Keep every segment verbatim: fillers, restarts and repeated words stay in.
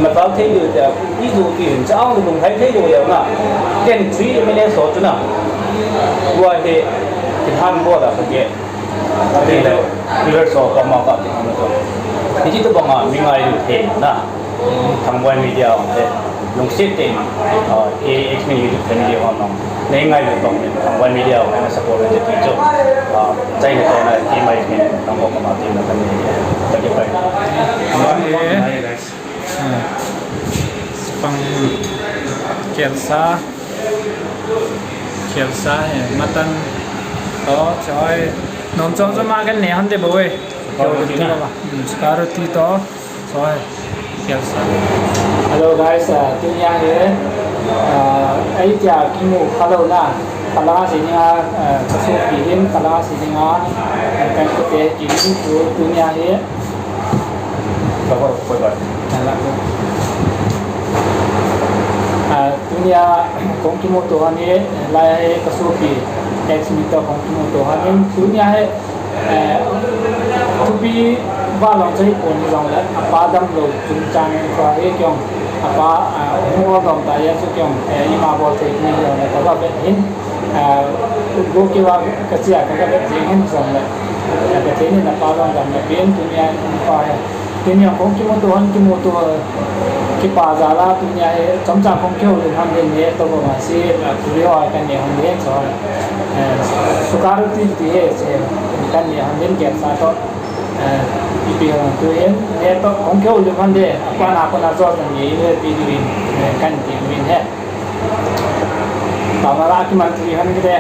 Matal thei lou te, i jo ti hin chang lung hai thei lou leu na. Ken three M L A so chu na. Tua hi, ki han bo da ka ke. Ti le, leader so pa ma ka ti ma to. Ni ti to banga mi ngai lu thei na. Thangvai media te. Lungset te, ah, A X Min YouTube channel ho na. Nei ngai lu tong ni Thangvai media ho na support te ti chu. Ah, chai na to na ki mai ni thang ko ma ti na ka ni. Ka ke pai. Ah, pang kelsa, kelsa he, mutton to, choi. Nom chom chom a kan ne hon de bo e. Security to. Hmm, security to, choi. Kelsa. Hello guys, ah, tunia hi, ah, ei tia kimu khalou na, kala si dinga, ah, ka sopi hin, kala si dinga, ah, kan ko te ki tu, tunia hi. Ah, tunia kong kimuto hon hi, lai hi ka sopi, ex mito kong kimuto hon hi, tunia hi, eh, thupi va long chai pon ni jong le, apa damlou chungchang in tua hi kiong, apa, ah, hung ol dom ta ya chu kiong, eh, ima bol thei ni jong le, ka va vet hin, ah, go ki va ka chia ka, ka vet jing hin jong le, eh, ka thei ni na pa long dam le pin tunia pa hi. Tunia kong kimuto hon kimuto, kipa jal a tunia hi, chomcha kong kihoulim hon din hi, to bo ma si, ah, tuli ho kan ne hon din, so, eh, security ti hi, si, kan ne hon din, kelsa to, eh, ipi hon tu hin, ne to, kong kihoulim hon din, apa na ko na jo tan ni, ipi din, eh, kan ti min hi. Tama la ki man ti han ki de.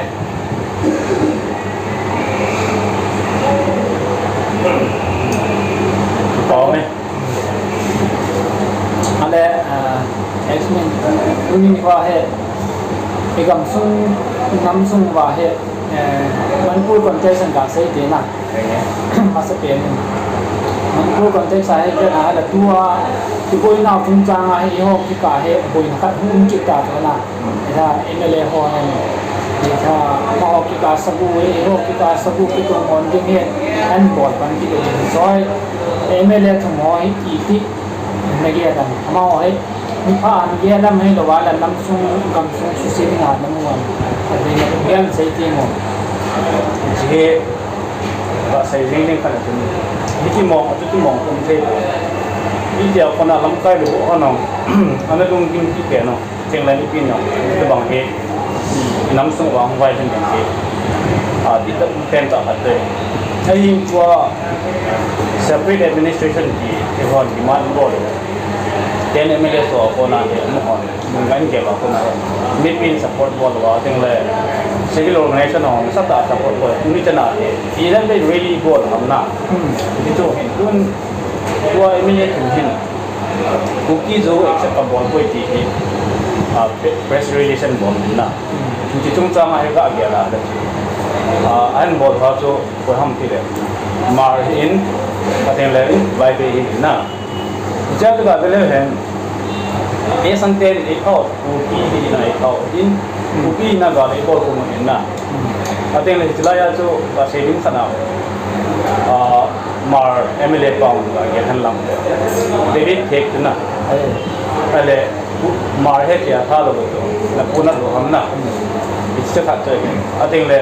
Pau me. Ale, ah, ex min, tunin va he. Igam sung, nam sung va he. Eh, Manipur context an ka sei te na. Masa pen. Manipur context a hi pen a la tua, ki boina chungchang a hi ho ki ka hi, boina khat hung ki ta to na. Ila M L A ho hen. Ila ama ho ki ka sabu, ho ki ka sabu ki tung hon ding hi. An bol pan ki ding. Soi M L A thum ho hi ki ti. Na ge dam. Ama ho hi. Mi pha an ge dam hi lo wa la nam sung gam sung su si ni na nam wa. A ding ge an sei ti mo. Ji he. Ba sai jing jing kana tun. Ni ki mong, atu ki mong kum thei. Ni dia kona lamkai lu ho no. Ana lung kim ki ke no. Teng la ni pin no. Te bang he. Nam sung wang vai den den he. A, di ta pen ta khat te. Ai tua separate administration ki, ki hon demand bol. Ten M L A so kona he mo hon. Ngai ke ba ko na. Mipin support bol wa teng le. Civil organization hong sa ta support bol. Ni te na. Ilan be really bol ham na. Ni to hin tun. Tua M L A tu hin. Kuki zo accept ka bol ko ti hi. A, pre-, press relation bol na. Ni ti chung chang a he ga ge la da. A, an bol ha chu ko ham ti le. Mar in. Ka teng le. Bai be hin na. Icha tu ka bele hen. E san ten e kau, Kuki hi na e kau. In, Kuki na ga le ko ko mo na. Ateng le chila ya chu ka se ding sana. Ah, Mar M L A pau ka ge han lam. David Thek na. Ale, Mar he tia tha lo to. Na pu na lo ham na. Icha khat to. Ateng le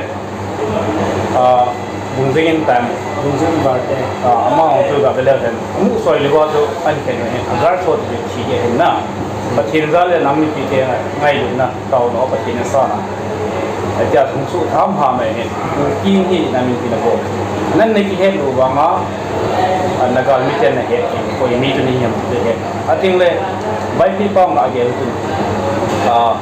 Ah, Bungzing in time. Bungzing in bar te. Ah, ama hong tu ga bele ten. Amu soi le wa tu an ken ne. Agar so tu ti ke na. Pathen za le nam ni pi ke ngai lu na. Tau no Pathen sa na. Atia sung su tham ha mai ne. King hi na min ti na bo. Nan ne ki he lu wa nga. Ah, Naga mi ten ne he. Ko mi tu ni yam tu he. Ateng le. Bai pi pa nga ge tu. Ah,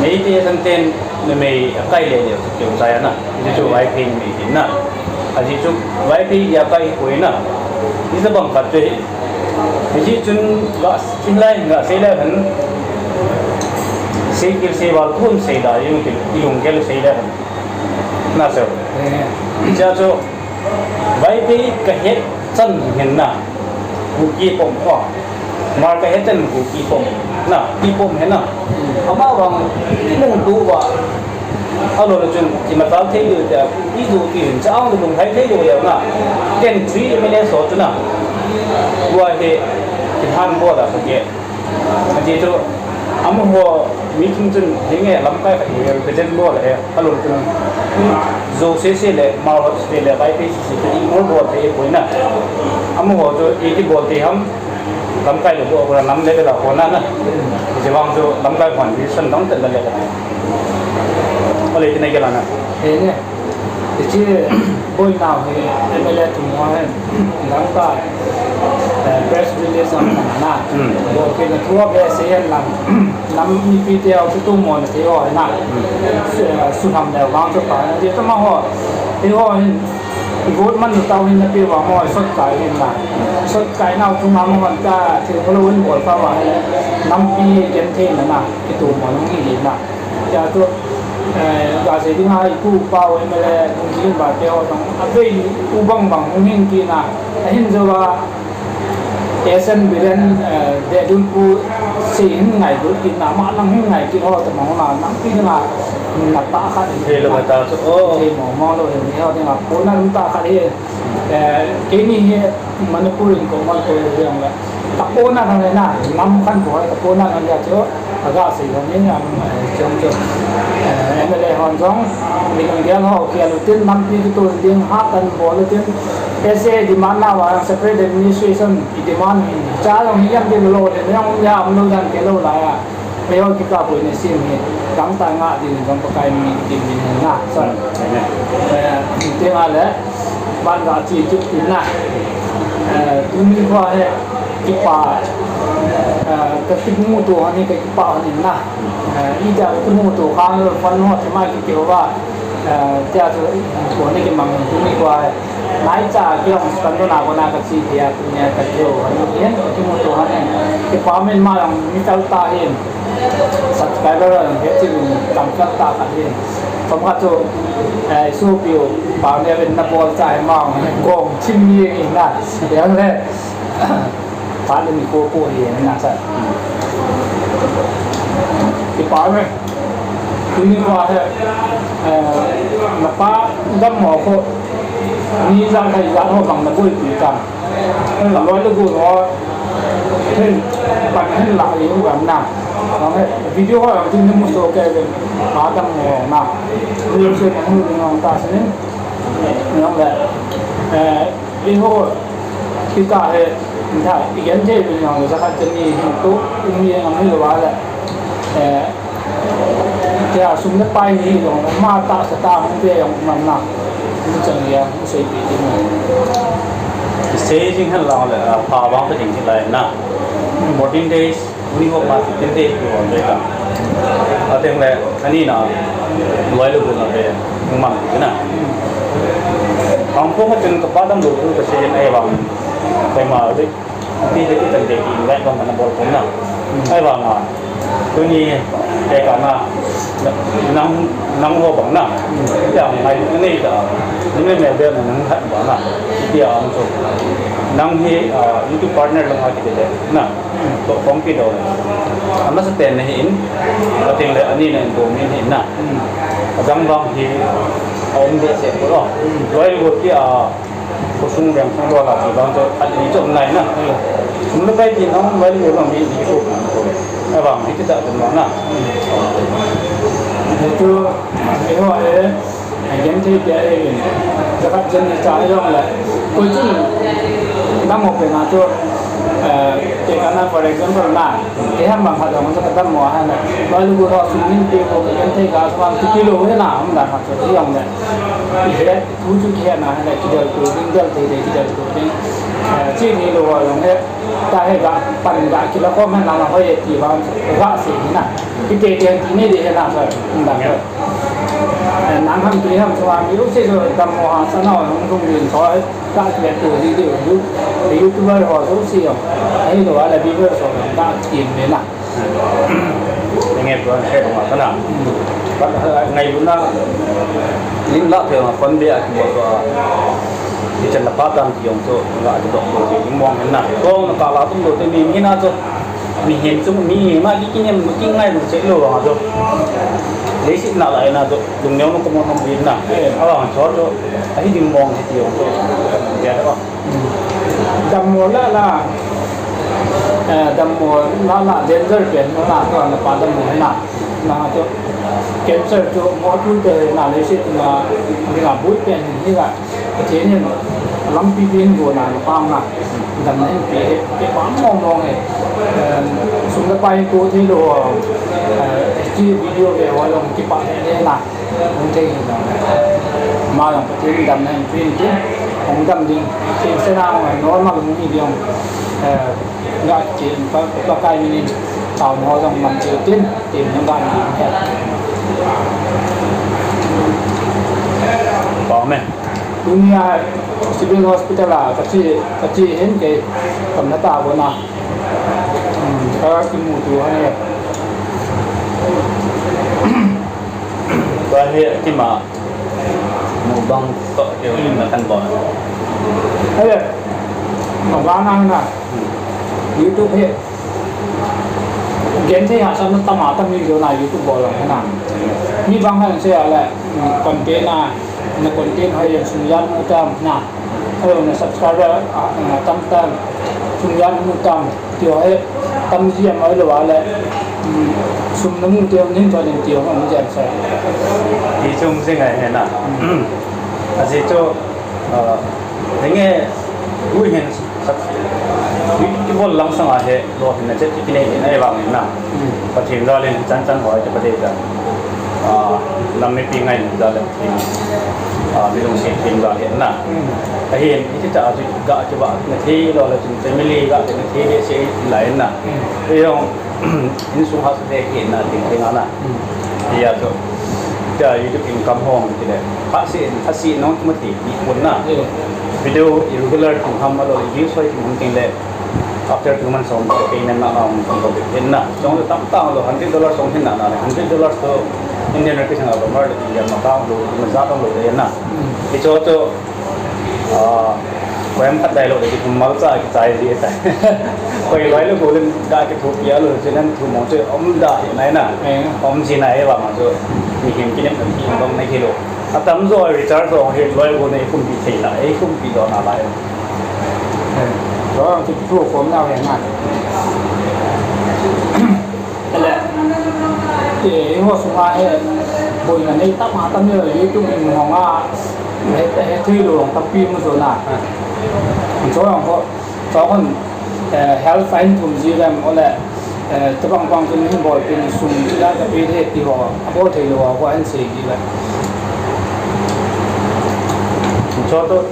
Meitei san ten numei akai le le keu chai na. Ni chu Vaiphei numei tin na. Aji chu Vaiphei ya kai koi na. Ni sa bang khat pe. Ni ji chun ga sin lai ga sei le han. Sei kil sei wal kun sei da yung kil yung kil sei le han. Na se. Ni cha chu Vaiphei ka het chan hin na. Kuki pom ko. Mar ka het chan Kuki pom. Na, ki pom he na. Ama wang i lung tu wa. Alo le chun ki matal thei lu te, i du ti hin cha ang lung hai thei lu ya na. Ken three M L A so tu na. Tua hi, kihan bol a kage. Ati chu, amaho meeting chun, hinge lamkai khat hi represent bol a hi, alung chun. Zo sese le, mao sese le, vai pe sese chu, ignore bol thei poi na. Amaho chu, iti bol thei ham, lamkai lo bol, nam level a kona na. Hiche vang chu, lamkai hon, vision dang tel le le. Ole, tina gela na. He ne. Hiche boinau hi M L A thum ho hin, dangka, eh, press release a na, na. Hmm. Bolkit na thu a be sei hen lang, nam mipi te ho chu tumona thei ho na. Hmm. Su-, eh, sunam le vang chu pa na, ti tama ho, ti ho hin, i vote man tau hin na pe vang ho, sotkai hin na. Sotkai nau chu ngam man ta, thil ko lo hin bol pa vang hin, nampi genthei na na, kitumona hi na. Tia chu, eh, ga sei ding a, i pu pa u M L A, Bungji Inba te ho jong, a vei u bang bang hung hin kit na, ahin jou a, S N Biren, eh, Dehduipu sei hin ngailut kit na, ama lang hin ngai kit ho, tama ho na, nampi ding a, na pa khat hin. Thei lou ta chu, oh. Thei mo mo lou hin, ho ding a, kona um ta khat hi. Eh, keini hi Manipur in ko Manipur in jong le. Ka pona na le na, nam khan ko, ka pona na le chu, ka ga sei ho ni na, eh, jong chu. Eh, M L A hon jong, mi jong gel ho, gel u tin, nampi kitu ding, ha kan bol u tin, S A demand na va, separate administration, i demand hi. Cha jong hi jam ding lou le, jong ya, um lou dan ke lou la ya. Keiho kikapui na sim hi, gangtah ngah ding jong Pakai min in kiti min na, sa. Amen. Eh, tia le, ban ga chi chu tin na. Eh, tuni kho hi, kipa, eh, ka kimuto hon hi, ka kipa hon in na. Eh, ija kimuto khang lo fan ho, tima kiti ho ba. Eh, tia chu, ko ni kimang tuni kho hi. Naicha kihong scan dona kona kachi dia tunia kakihou han hin, kakimuto han hin. Kipa min ma jong mi fel ta hin. Subscriber jong he chi min tam fel ta khat hin. Chomkhat chu, eh, isopiu, pa ne vin na bol cha hi ma jong, gong chim mi hi na. Yang le. Phat le nikho kho hi na sa. Kipa me. Tuni kho hi, eh, na pa dammo kho. Ni jang khai jang ho bang na boipi ta. Loi le gon ho. Hin, pan hin la hi u gam na. Video ho jong tuni mu so ke ve. Pa dammo na. Ni se mu ni jong ta se ni. Ni jong le. Eh, Eiho, kita hi, na, i genthei uvin jong le, jakhat chani hi tu, um jeng am hilou a le, eh, tia sum le pai hi jong le, ama tahsa tah hung ve jong um am na, um chang jia, um seipi ding. Sei jing hen lang le, ah, pha vang ka ding thilai na. Fourteen days, Ni ho ma fifteen days ti ho le ka. Ateng le, ani na, loi le gon na pe, man ti na. Ang po ka tin ka pa damlou tu ka sei ai vang. Kai ma le, ti le ti tan de ki, lai ka man bol ko na. Ai vang a. Tuni, te ka na, nang, nang ho bang na. Yang ngai ni da. Ni me me de na nang hat bang na. Ti ang so. Nang hi, ah, YouTube partner lang a ki de na. To kong pi do. Amasa pen na hi in, ating le ani na in bo min hi na. Adang bang hi, a um de se ko lo. Loi got ki a, ko sung reng sung do la ki bang to, a ni to nai na. Sum le kai ki na, loi got na mi ni ko. A bang hi ki ta to na. Ni to, ni ho e. Genthei pia e, jakhat chen ni cha jong le. Koi chun, dammo pen a chu, eh, kei kana, for example na, kei ham bang khat jong chu ka dammo a hile. Loi le got ho sum min pe ko, genthei ka sum an ti pi lou hile na, um dan khat chu jong le. Ihet, thu chu kihet na hile, kidel tu ding, del te te, kidel tu ding. Eh, chi ni lou ho jong le, ta he ga, pan ga, kila ko man na hoi e ti bang, ga se ni na. Kite te ti ni de he na sa, um dan. Nang ham tui ham chunga mi jouse chu dammo hahsatna hung lhung din, choi, ka kile tu di di, you-, YouTuber ho jouse jong. Ahilou le viewers ho jong ka kile na. Nge tu an se ma kana. But, uh, ngailutna lim la phe ma phone be a ki mo to. Ichan na pa tan ti jong chu la ki dok to, ki mong na. Ko na ka la tum do te mi ni na chu. Mihem chung, mihem a ki kinem, ki ngailou cheh lou vang a chu. Leiset na lai na chu, lungneo na komo nom din na. Eh, a vang chu chu, ahi ding mong hi ti jong chu. Ya da. Dammo la la, Eh, dammo na, na danger pen na, na to na pa dammo na. Na to cancer to mo tu te na le si na, ni na bui pen ni na. Pathen in lampi pin go na pa na. Damna hin pe, pe pa mo mo he. Eh, sum le pai ko thei lou. Eh, video ve ho lou kipa he na. Hung thei hi jong. Ama jong Pathen in damna hin pe in tin. Hung dam ding. Thil sena hung normal hung hi ding. Eh, nga chen pa, Pakai min in. Tao mo jong man che tin. Tin hung dam ding he. Amen. Tunia Civil Hospital a, ka che, ka che hin kei. Kam na ta bo na. Hmm, ka kimu tu ha ne. Ba he tima. Mukbang to ke na kan bo. Aye. Mukbang na na. YouTube he. Gen thei ha sam tam a tam ni lo na YouTube bol lang na. Mi bang han se ale content na, na content ha yan sum yan mu tam na. Hello na subscriber a, na tam tam. Sum yan mu tam. Ti ho he tam ji am ai lo ale. Sum na mu te nin to nin ti ho mu jam sa. Ti sum se ngai he na. Aji to, ah, denge ui hen Kibol lang sanga he, lo hin na chet ki nei nei vang na. Pathen jal in chan chan hoi te pate ta. Ah, nam mipi ngai jal in. Ah, mi lungset thim jal in na. Ahin, iti ta ati ga kiba na thei lo la chin family ga na thei de se lai na. Ei jong, insung ha se de ki na ting ting na. Iya to. Tia YouTube income hong ti le. Pha se, pha se nong ki ma ti ni pon na. Video irregular tum ham a lo, views hoi tum ham ting le. After two months hong payment ma hong hong ko tin na. Jong tam tam lo, hundred dollars hong hin na na. Hundred dollars to Indian rupees na lo, mar India ma ka lo, ma za lo de na. Ki cho to Ah, koyam khat dai lo de ki mal cha ki chai ji ta. Koi loi lo ko len ga ki thu pia lo, che nan thu mo che om da hi nai na. Om ji na e ba ma jo. Mi hin ki nem ki dong na ki lo. Atam jo recharge jo he loi ko nei kum pi thei la, ei kum pi do na la. Ro ki thu ko na he na. Ele, eh, eiho sunga hi, boina nei tam a tam le, YouTube in hong a, he, he thei lo tampi mu jo na. Cho jong ho, cho hon, eh, help fine thum ji lem, ole, eh, tabang bang chun hin bol pin sum ji la tapi he ti ho, a bol thei lo ho, an sei ji la. Cho to,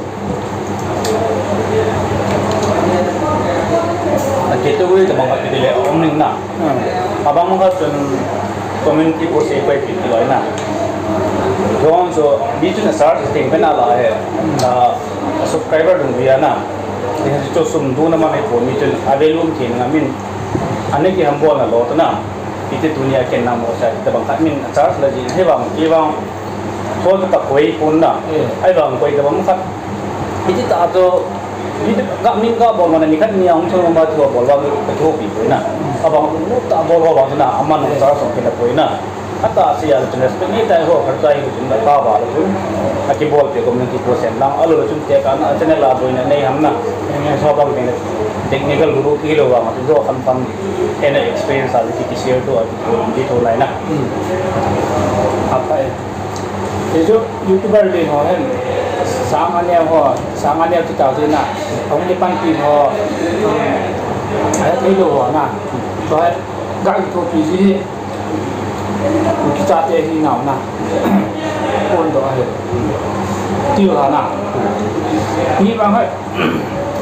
A category tabang khat kiti le, a um ning na. Hmm. Abang khat chun community post e koi kiti loi na. Chuan chu, mi chun a search thei pen a la he. Hmm. A, a subscriber dungjuia na. Ti chu sum duna ma me ko mi chun a value um thei na min. Ani ki ham bol na lo ta na. Iti tunia ken na mo sa tabang khat min a search la ji he bang, ki bang. Koi ka koi pon na. Eh. Ai bang koi ka bang khat. Iti ta to, iti ka min ka bol mana ni khat ni ang chong ma tu bol bang ka thu pi koi na. Abang tu ta bol ho bang na, aman ka sa song ke na koi na. Ata si ya tu respect ni ta ho khat ta hi tu na ta ba lo tu. Aki bol pe community ko sen lang, alo tu te ka na, channel la boi na nei ham na. Ni so bang ke na technical guru ki lo bang tu jo kham kham. Ena experience a ki share tu a ki tu lai na. Hmm. Apa e? Hichu YouTuber ding ho hin, sang aneo ho, sang aneo ti tau tina, hung kipan pi ho, um, a thei lou ho na, to he, ga kithopi ji hi, kicha te hi nau na, pon to ahi, ti ho na, ni bang hai,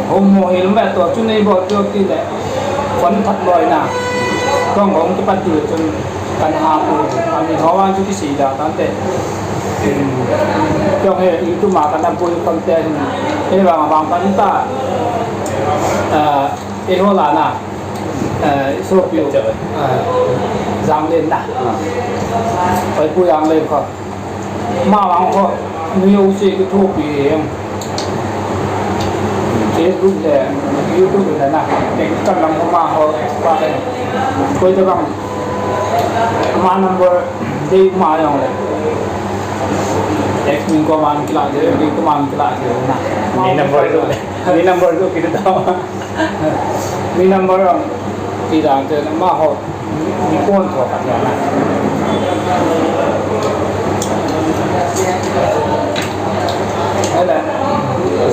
Hom mo hi lum ve to, chun ei bol to ti le. Kon that loi na. Kong hom kipat ti le chun kan ha pu. Ami ho wan chu kisei da kan te. Kong he YouTube ma kan a pui kon te hin. Ei vang vang kan ta. Eh, ei ho la na. Eh, so piu. Eh, Jang Len na. Pai pu Jang Len ko. Mavang ho, mi ho se kithopi em. Facebook le, YouTube le na, text kan lam ho ma ho, pa le. Koi tabang, ama number, dei ma jong le. Text min ko man kila de, dei ko man kila de na. Ni number tu, ni number tu kita tahu. Mi number ang ti dan te ma ho mi pon tho ka na. Ala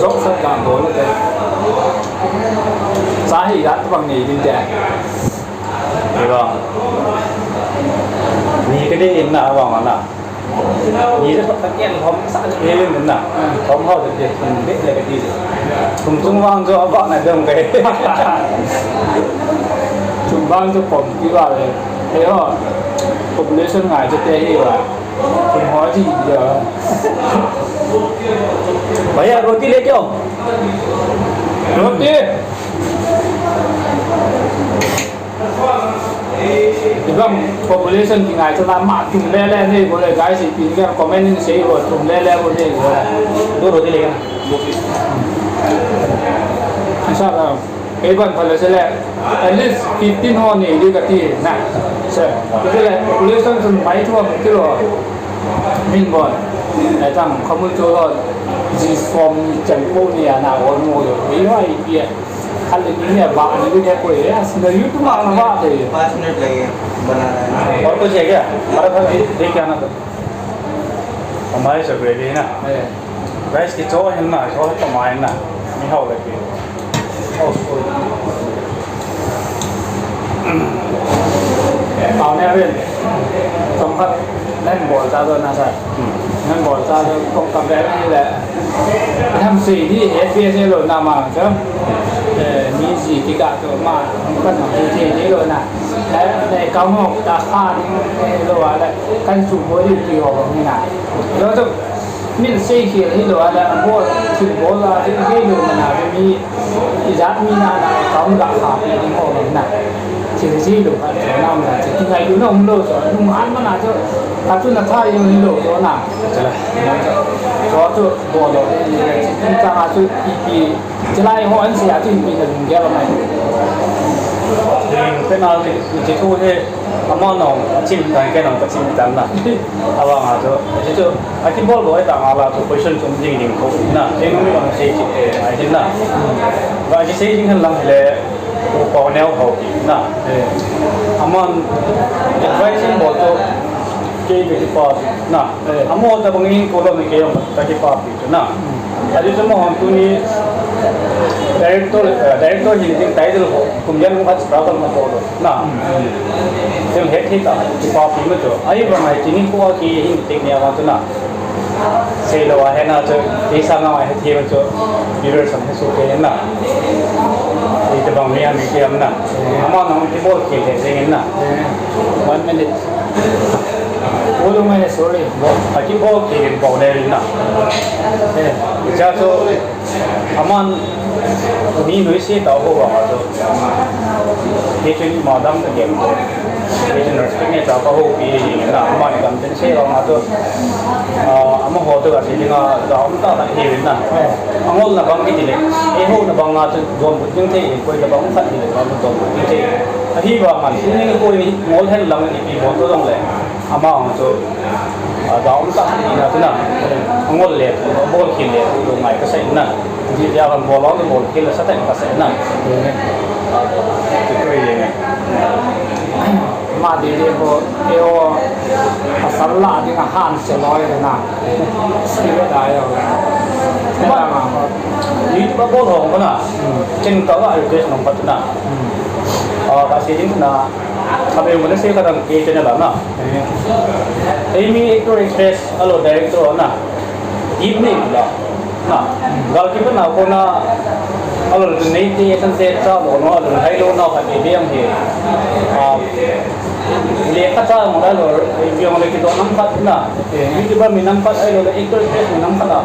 zok sa dan do le te. Sa hi ya tu bang ni din te. Ni ba. Ni ke de in na ba ma na. Ni le thok ka ken hom sa ni le na. Hom ho de thum de le ka ti. Thum chung vang jo ba na dong kai. Thum vang jo pom ti ba le. He ho. Population ngai jo te hi ba. Thum ho ji jo. भैया रोटी लेके आओ। Roti. Ibang population kingai chu la ma thum le le nei bol le guys, ipi ka comment in sei bol thum le le bol nei bol. दो रोटी लेके ना। Asa la, iban phala se le, at least fifteen ho nei di ka ti na. Se, ke le population chu mai thua ti lo. Min bol. Ai tang khamu chu lo. Ji form ni chan ko ni ana on mo lo. Ni ho ai pi. Khat le ni ba ni le ko ye, as na YouTube ma na ba de. पाँच मिनट लगेगा बनाना है। और कुछ है क्या? हमारा था, देख के आना था। हमारे सब रेडी है ना? Guys, ki cho hin na, cho to mai na. Mi hao le ki. Oh, sorry. Pao ne ren. Tong khat. Nan bol ta do na sa. Nan bol ta do kong kam le ni le. Nam sei ni he pe se lo na ma cha. Eh, mi ji ki ka to ma, ka na ti ti ni lo na. Eh, ne ka mo ta kha ni lo wa le. Kan su bo ni ti ho ni na. Lo to min sei khel hi lo a le, bol, thil bol a, thil hi lo na na, mi, ijat mi na na, account ga kha pi ding ho na. Thil hi lo ka, na na, thil ngai lo na um lo, so, um an ma na, so, ka tu na tha yo hi lo, so na. Chala. So, tu bol lo, thil ka a tu pi pi, Chulai ho an sia chu ipi na lunggel a mai. Ding penalty, ichi thu hi, amount nong, achim tan, kei nong kachim tan na. Avang a chu, ichi chu, aki bol bol ta nga la chu, position chu ding ding ko na. Ding ding bang sei chi, eh, ai din na. Ba chi sei ding han lang le, ko ko neo ho ki na. Eh. Amount, advising bol chu, kei be ki pa na. Eh. Amo ta bang in ko lo ni kei yong, ta ki pa pi chu na. Adi chu mo hon tuni director, eh, director hi ding title ho, kum yan mo khat struggle ma ko lo. Na. Ding het hi ta, ki pa pi ma chu. Ai ba ngai tini ko ki hin tik ni ama chu na. Sei lo a he na chu, ki sa na he thi ma chu. Viewers sam he su ke na. Ei te bang mi a mi ki am na. Ama na ki bol ki he ding na. One minute. Ulu mai, sorry. Aki bol ki rin bol le rin na. Eh, ja chu aman ni noi se ta ho ba ma chu. Ye chu ni ma dam ta gen ko. Ye chu nurse ne ta ka ho pi rin na. Aman dam ten se ba ma chu. Ah, ama ho to ka se ni na da um ta ta hi rin na. Angol na bang ki ti le. E ho na bang ma chu dom bu ting te ko da bang khat ni le ba dom bu ting te. Ahi ba man ni ko ni ngol hen lang ni pi bol to dong le. Ama ang chu, ah, da um ta ni na tu na. Angol le, bol khel le, tu ngai ka sai na. Ji dia kan bol ang bol khel sa ta ka sai na. Ti ko ye. Ma di di ho, e ho, asal la di ka han se loi na. Si da yo. Ma ma. Ni ba bol ho na. Chen ta wa request nong pat na. Ah, ka si din na. Abe mo na se ka dang ke channel a na. Ei mi actor actress alo director na. Team ni la. Na. Gal ki na ko na alo nei te san te cha lo no alo hai lo na ka te be ang he. Ah. Le ka cha mo la lo bi ang le ki do nam khat na. Mi ki ba mi nam khat ai lo le actor actress mi nam khat na.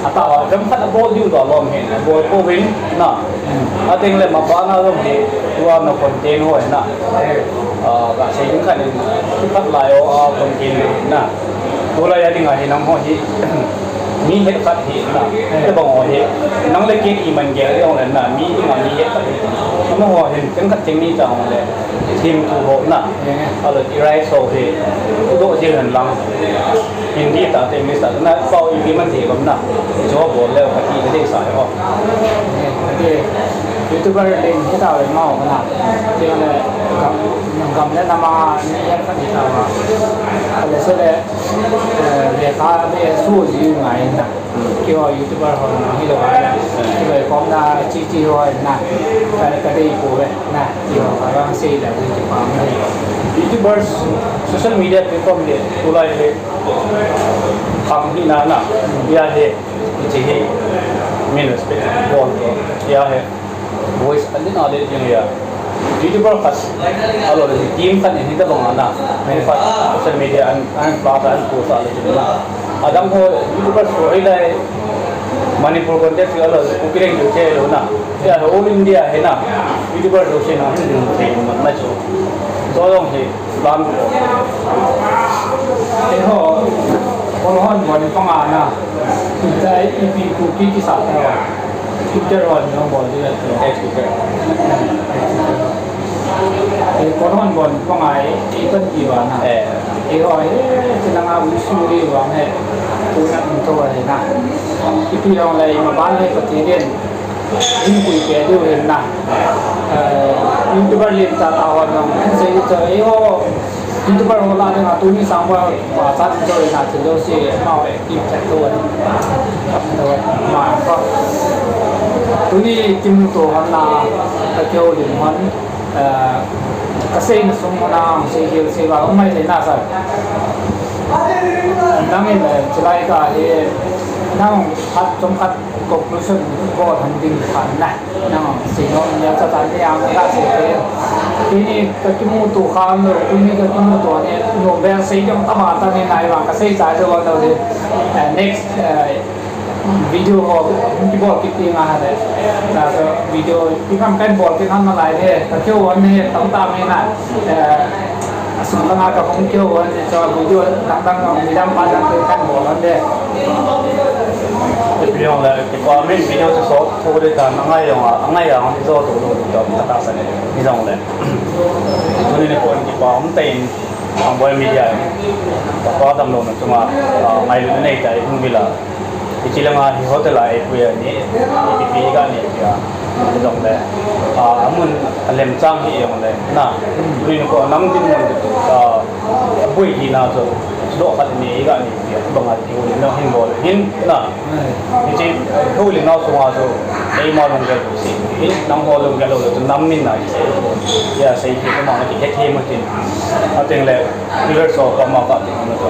Ata wa, gam khat a bol diu da lom hin, bol ko win, na. Ateng le ma ba na lom hi, tua na content ho na. Ah, ka sei ding khat in, khat lai o, ah, content na. Tu lai a ding a hi nam ho hi, mi het khat hi na. Te bang ho hi, nang le ke i man ge le ong le na, mi ding a mi het khat hi. Nam ho hin, ken khat teng ni ta ong le, thim tu ho na. Alo, i rai so hi, tu do ji han lang. Hindi ta te English ta na pau i man thei bam na. Jo bol le ka ti de sa ho. Ati, YouTuber len hita ve mau kana. Tiang le gam, gam le nam a ni yan kan hita va. Ale se le, eh, le ka le su ji ngai na. Kio YouTuber ho na hi lo va na. Kio kom na chi chi ho na. Ka, ka dei ko ve na. Kio ka rang sei le ki pa na. YouTubers, social media platform le tulai le khang hi na na. Ya he. Hiche hi min respect bol to. Ya he. Voice a len a le jing ya. YouTuber khat, alou le team khat in hitabang a na. Min khat social media an, an pla ta an post a le jing na. Adang ho YouTuber ho hi lai Manipur context a lou Kuki leng chu che lou na. Ya all India hi na. YouTuber lou se na hin ding che na chu. So long hi plan ko. Eiho, kol hon bon panga na. Twitter, ipi Kuki kisa ta. Twitter hon jong bol ding ati. X Twitter. Eh, kol hon bon panga e, ipan ti va na. Eh. Eiho, eh, chinanga u su ri va he. Tu na tu va he na. Ipi long le, ma ban le pa ti den. Hin pui pe diu hin na. Eh, YouTuber lim ta ta ho nong. Hin sei chu, eh, ho. YouTuber ho la ding a tuni sang ba, ba sa ding chu na chu lo si, ma ho active chat to. To, ma ko. Tuni kimuto hon na, ka kio lim hon. Eh, ka sei na sung hon na, sei hiu sei ba, um mai le na sa. Nang in, eh, chulai ka hi, nang khat, chom khat, conclusion bol han ding khan na. Nang sei nom nia cha ta ni ang ka sei te. Tuni ka kimuto kha lo, tuni ka kimuto ni, nom bel sei jong tama ta ni nai vang ka sei cha jo lo ni. Eh, next, eh, video ho, kibol kit ding a ha le. Na so video, ki kam kan bol kit han na lai le. Ka kio an ni, tam tam ni na. Eh, Asung langa ka hung kio hon, so video dang dang, midang pa dang te kan bol hon de. Ipi jong le, kipa min video chu so, so de ta, angai jong, angai jong, so to lo, to, ka ta sa ne, ni jong le. Tuni nikho in kipa um tah in, Thangboi Media in, ka pa damlouna chunga, ah, ngailutna nei tah in, hung vil a. Hiche langa hi hotel a eipui a ni, ipi ipi iga neipeh a. Hijongle, ah, amun alemchang hi jongle, na, tuni nikho nang dinmun, ah, aboi hina chu, chudoh khat ni iga neipeh a, banga kihoulimna hin bol hin, na. Hiche houlimna sunga chu, eima lunggel lou se, hin, nangho lunggel lou le chu nam min na hi, ya, seipeh, keima na kihethem u tin. Atengle, viewers ho koma kating na chu.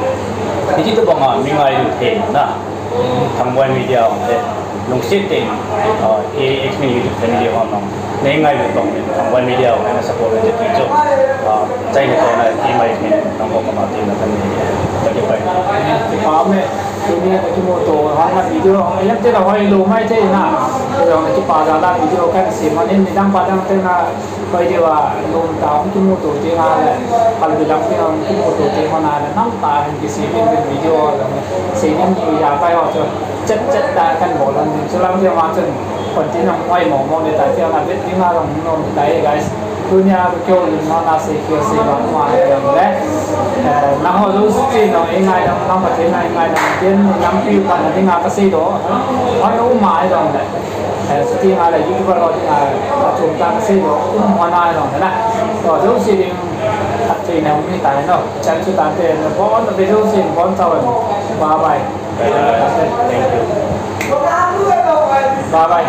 Hiche tobanga mi ngailut theina. Thangboi Media hon te, lungset tah in, ah, A X Min YouTube family hon jong, nei ngailut bang in, Thangboi Media hon nei support uvin te ti chu, ah, chaina chona keima min, nangho koma tin na kan nei, ka kipa e. Kipa me, tuni ka kimuto, hon na video, ayan te na hoi lou mai te na, jong kipa jal a video kan sem, anin nidang pa dang te na, Koi diu a, nom tah a hung kimuto ding a le, kalbi lam ding a hung kimuto ding a le, nam tah a hin kisei ding video a le, sei ding ni a kai ho chu, chet chet tah a kan bol hon ding, chulang ding a chun, content hung hoi mo mo le ta, tiang a bet ding a hung nom ta e, guys. Tunia ka kihoulimna na sei kei sei ba ma he le, eh, nangho jouse chu nang ngaidam, nang Pathen nang ngaidam, tin nampi pan ding a ka seidoh, hon um a he le. Eh, chuti nga le, YouTuber ho dinga, achom tah a seidoh, um hon a jong le na. To, jouse ding, atheina um ni tai no. Chan chu tante, nabon, nabon jouse, nabon tao. Bye bye. Thank you. Bye bye.